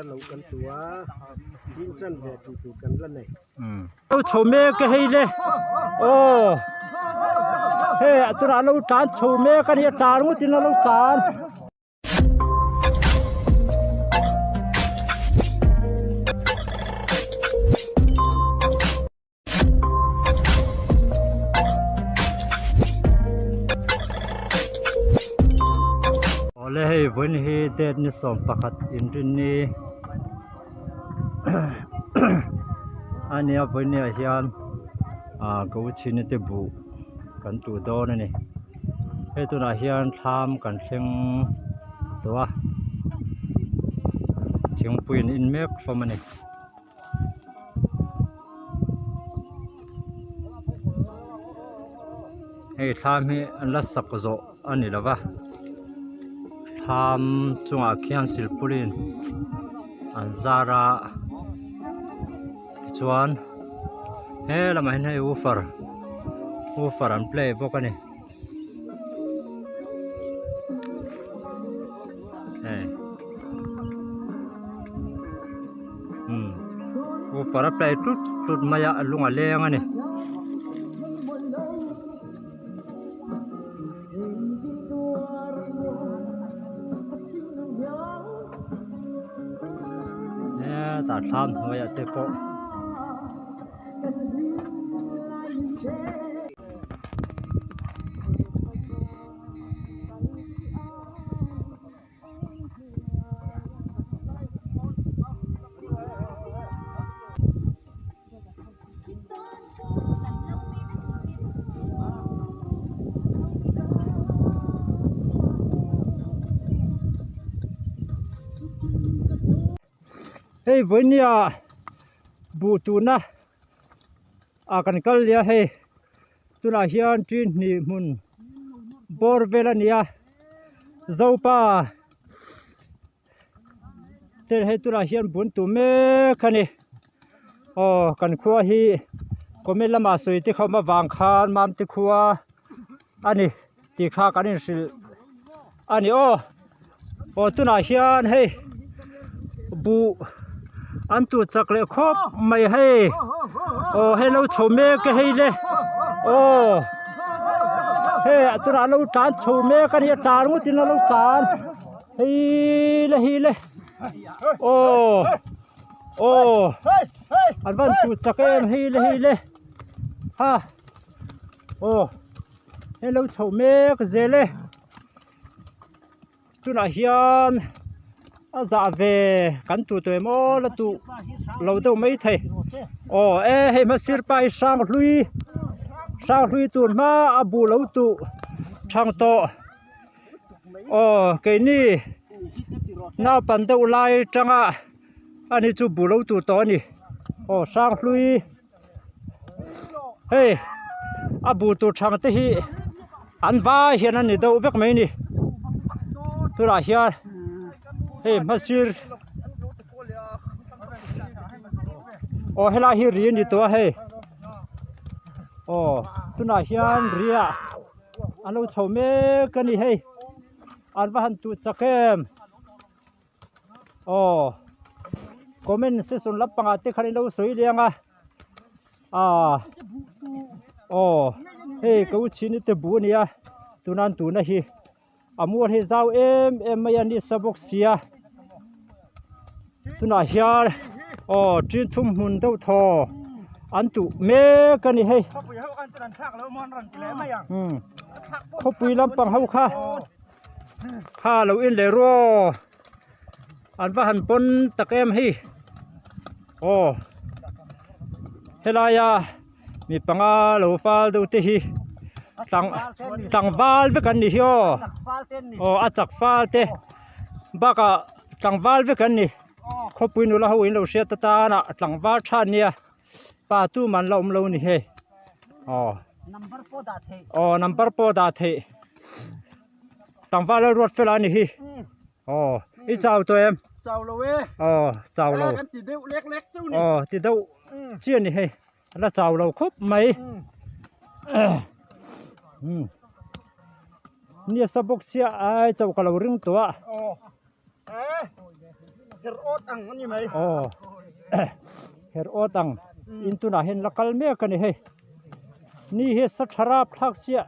lo kan tu a, tin chanve tih tur kan la nei. Lo chho mek a hei le aw hei a tunah lo tlan chho mek a ni a tlan ngawt in a lo tlan. Awle hei vawiin hi date ni 11 inrinni a nia vawiin ah hian ah Gauchhini te buh kan tuh dawn a ni hei tunah hian thlam kan thleng tawh a thingpui an in mek hlawm a ni. Hei thlam hi an la sak zawh a ni lo va thlam chungah khian silpauline an zar a tichuan he lamah hian hei woofer woofer an play bawk a ni. Hei umm woofer a play tlut tlut mai a a lung a leng a ni. Hetah thlam hnuaiah te pawh. Hei vawinia buh tuhna ah kan kal nia hei tunah hian tin hnih hmun bawr vel a ni a zopa te hei tunah hian bun tur mek a ni aw kan khua hi comment lamah sawi te khawm avang khan mamte khua a ni tih kha kan inhrilh a ni aw aw tunah hian hei buh an tur chak leh khawp mai hei aw hei lo chho mek a hei le aw hei a tunah lo tlan chho mek a ni a tlan ngawt in a lo tlan hei le hei le aw aw an van tur chak em hei le hei le ha aw. Hei lo chhoh mek zel e tunah hian a zah ve kan tu tawh em aw la tuh lo deuh mai thei aw e hei hma sir pa hi hrang hlui hrang hlui tur hma a buh lo tuh thang tawh aw keini naupan deuh lai tanga ani chu buh lo tuh tawh a ni aw hrang hlui. Hei a buh tur thang te hi an vai hian an ni deuh vek mai a ni tunah hian hei hmasir aw helai hi ri a ni tawh a hei aw tunah hian ri ah an lo chho mek a ni hei an va han tuh chak em. Aw comment section lampangah te khan in lo sawi liang a ah aw hei ka u chhin te bu a nia tuna an tuna hi a mual hi zau em em mai a nisa bawk sia tunah hian aw tin thum hmun deuh thaw an tuh mek a ni hei khawpui lampang ho kha. Kha lo in leh ruaw an va han pawn tak em hei aw helaia mi panga lo fal deuh te hi tlang tlangval vek an ni hi aw aw a chak fal te bakah tlangval vek an ni khawpui nula ho in lo hriat atana tlangval tha an nia pa tu man la awm lo a ni hei aw aw number pawh dah theih. Tlangval a ruat fel a ni hi aw i chau tawh em chau lo e aw chau lo kan ti deuh lek lek cheu ni aw ti deuh chi a ni hei a la chau lo khawp mai um nia sa bawk sia ai chauh ka lo ring tawh a. Her awt ang a ni mai. Aw her awt ang in tunah hian la kal mek a ni hei. Ni hi sa tha rap thlak chiah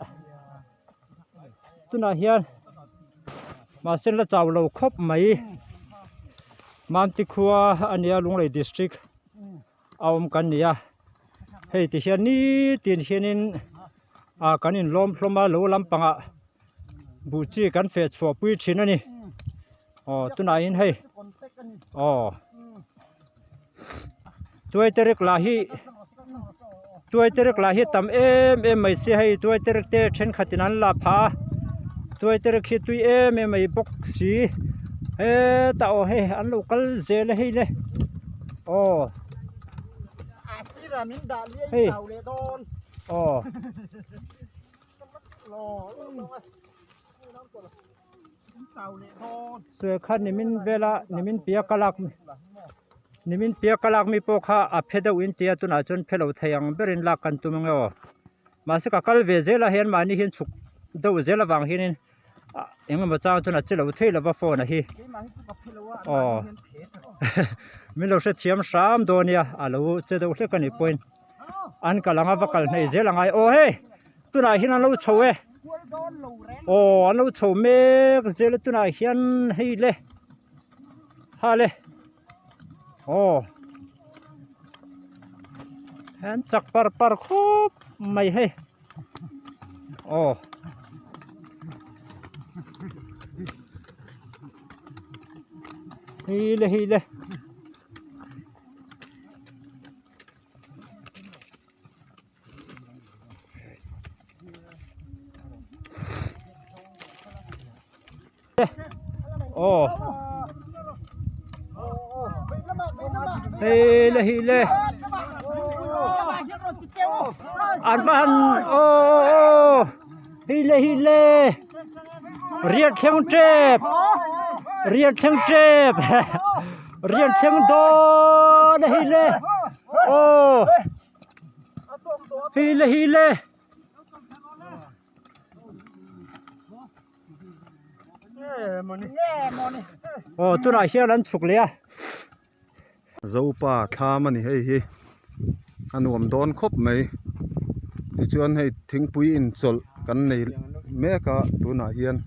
tunah hian mahse la chau lo khawp mai. Mamti khua a nia Lunglei district a awm kan ni a hei ti hian nitin hianin ah kan inlawm hlawm a lo lampangah buh chi kan feh chhuah pui thin a ni aw tunah hian hei aw tuaiterek lah hi tuaiterek lah hi tam em em mai sia hei tuaiterek te thenkhatin an la phah a tuaiterek hi tui em em mai bawk si hetah aw hei an lo kal zel a hei le aw hei aw. Sual kha nimin vela nimin piah ka lak nimin piah ka lak mi pawh kha a phe deuh in tia tunah chuan phe lo thei ang berin lak kan tum ange aw mahse ka kal ve zel a hian mahni hian chhuk deuh zel avang hianin ah engemaw chang chuan a che lo thei lova phone a hi aw min lo hrethiam hram dawn nia a lo che deuh hlek a nih pawhin. An kal anga va kal hnaih zel angai aw hei tunah hian an lo chho e aw an lo chho mek zel a tunah hian hei le ha le aw an chak par par khawp mai hei aw. Hei le hei le. Aw hei le hi le an va han aw aw hei le hi le riat thleng tep riat thleng tep. Rian thleng dawn a hei le aw hei le hei le aw tunah hian an chhuk leh a. Zopa thlam a ni hei hi a nuam dawn khawp mai tichuan hei thingpui inchawlh kan nei mek a tunah hian.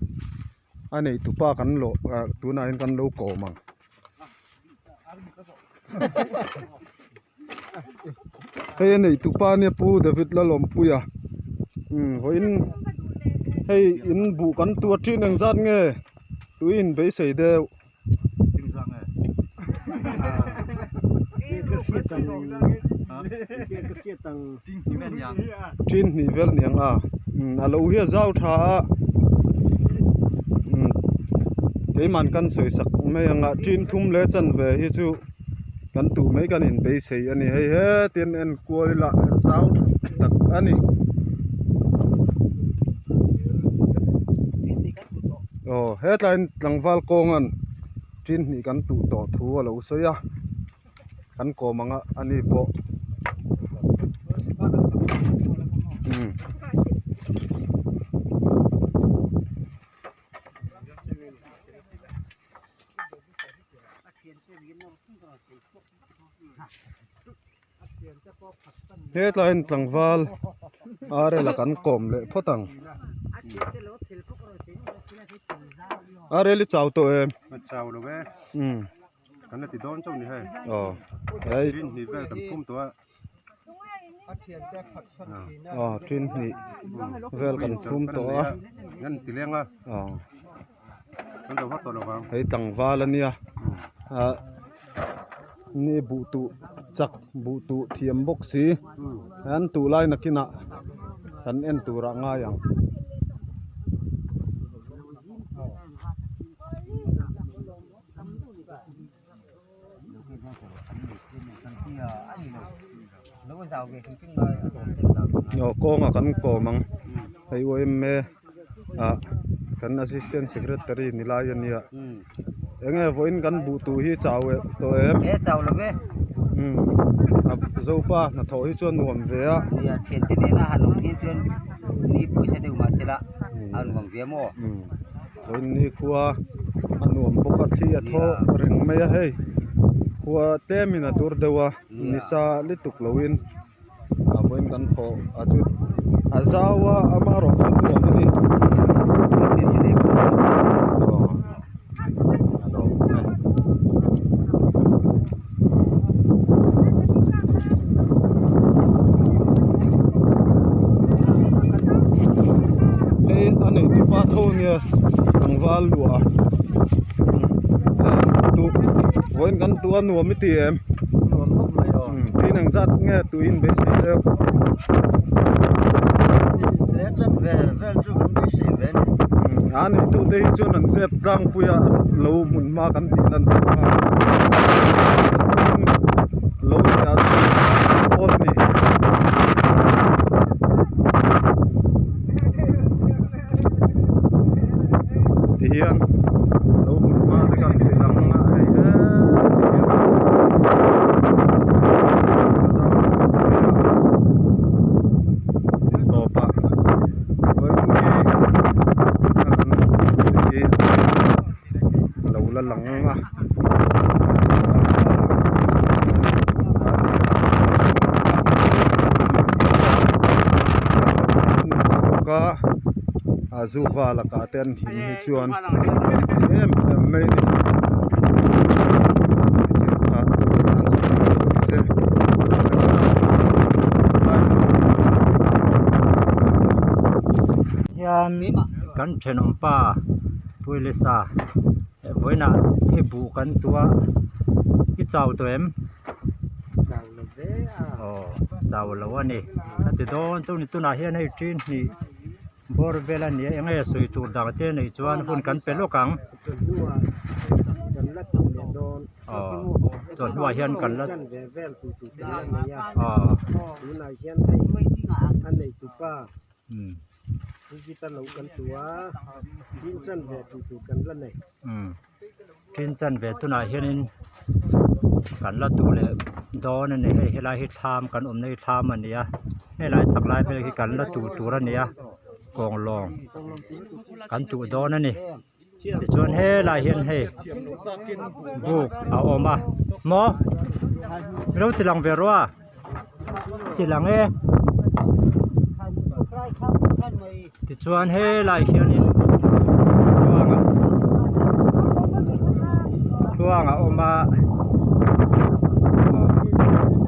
A nei tupa kan lawh ah tunah hian kan lo kawm ang. Hei a nei tupa ania Pu David Lalawmpuia umm vawiin hei in buh kan tua thin engzat nge tui in beisei deuh. Tin hnih vel ni ang a a lo hi a zau tha a keimahn kan sawi sak mai ang a tin thum leh chanve hi chu kan tuh mai kan inbeisei a ni hei hetin en kual ila zau tha tak a ni. Aw hetlaiin tlangval kawnga'n tin hnih kan tuh tawh thu a lo sawi a kan kawm ang a ani pawh umm. Hetlaiin tlangval arel a kan kawm leh phawt ang arel i chau tawh em chau lo e umm kan la ti dawn chauh ni hei aw hei tin hnih vel kan phum tawh a aw tin hnih vel kan phum tawh a kan ti leng a aw kan lo vak tawh lo vang hei tlangval ania ah ni buh tuh chak buh tuh thiam bawk si an tuh lai nakinah kan en turah ngai ang. Aw kawngah kan kawm ang hei yma ah kan assistant secretary ni lai a nia eng nge vawiin kan buh tuh hi chau eh tawh em umm a zopa hnathawh hi chuan nuam ve a umm vawiin ni khua. A nuam bawk a thli a thaw reng mai a hei khua tlemin a tur deuh a nisa lutuk loin a vawiin kan thawh a chu a zau a amaherawh chu nuam a ni aw a lawm e. Hei a neitu pa tho ania tlangval luah a tu vawiin kan tu a nuam i ti em Nuam khawp mai aw. Tin engzat nge tuiin beisei deuh. Hle chan ve vel chu kan beisei ve a ni. A neitu te hi chuan an zep tlangpui a lo hmun hma kan tih lan tawh kha lo ni ah chuan awn a ni. Tihian lo hmun hma te kan tih lang a hei he tihian a zau khawp mai a tawp ah hi lo la lang a a zuva lakah te an him hi chuan em em mai a ni. Hian kan thenawm pa Puilisa vawiinah hei buh kan tua i chau tawh em? Chau lo ve a. Aw chau lo a ni a ti dawn chuan tunah hian hei ṭin hnih Bawr vel a nia eng nge sawi tur dang te neih chuan hun kan pe lawk ang. Chawhnuah kan la tuh leh dawn. Aw chawhnuah hian kan la Chan ve vel tuh tur kan la nei a. Aw. Tunah hian hei a neitupa Pulpit a lo kan tuh a, tin chan ve tuh tur kan la nei. Tin chan ve tunah hianin kan la tuh leh dawn a ni hei helai hi thlam kan awmna hi thlam a ni a helai chak lai vel hi kan la tuh tur a ni a kawnglawng kan tuh dawn a ni tichuan helai hian hei buk a awm a maw ilo ti lang ve rawh a ti lang e tichuan helai hianin tluanga tluanga a awm a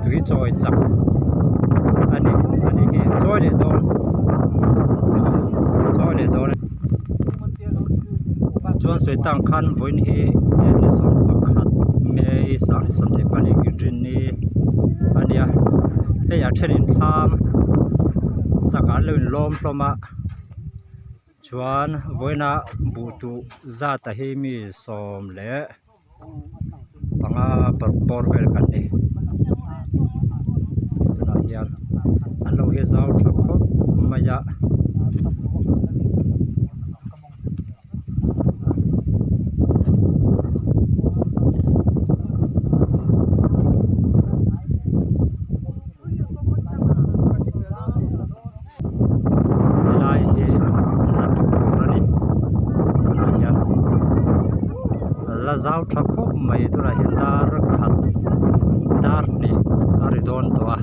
tui chawi chak a ni a ni hi chawi leh dawn chawi leh dawn chuan sawi tang khan vawiin hi ni 11 May 2024 inrinni a nia hei a thenin thlam sak an lo inlawm hlawm a chuan vawiina buh tuh zat a hi mi sawm leh panga paruk bawr vel kan ni tunah hian an lo hi zau tha khawp mai a. Helai hi la tuh tur a ni tunah hian la zau tha khawp mai tunah hian dar khat dar hnih a ri dawn tawh a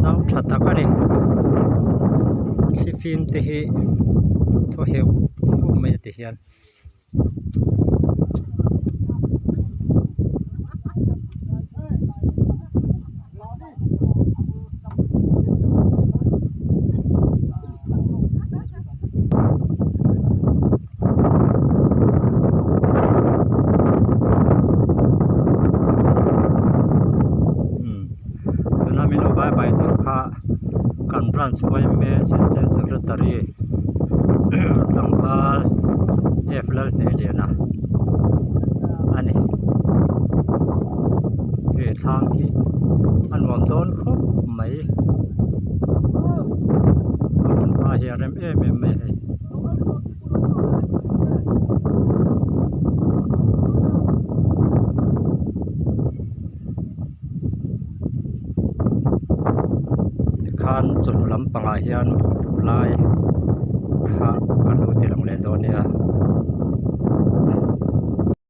zau tha tak a ni thlifim te hi thaw heuh heuh mai a ti hian. Tuna min lo bai bai tur kha kan branch yma assistant secretary tlangval F Lalhnehliana a ni he thlang hi a nuam dawn khawp mai a hun hma hi a rem em em mai a hei. Tikhan chawhnu lampangah hian buh duh lai kha kan. lo ti lang leh dawn nia.